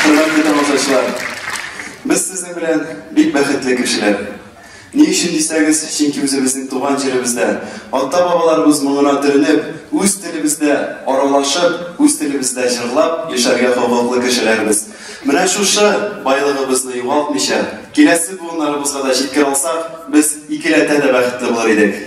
Хөрмәтле тамашачылар, без сезнең белән бик бәхетле кешеләр. Ни өчен дисәгез, чөнки үзебезнең туган җиребездә, ата-бабаларыбыз моңына төренеп, үз телебездә аралашып, үз телебездә җырлап яшәргә хокуклы кешеләрбез. Менә шушы байлыгыбызны югалтмыйча, киләсе буыннарыбызга да җиткерә алсак, без икеләтә дә бәхетле булыр идек.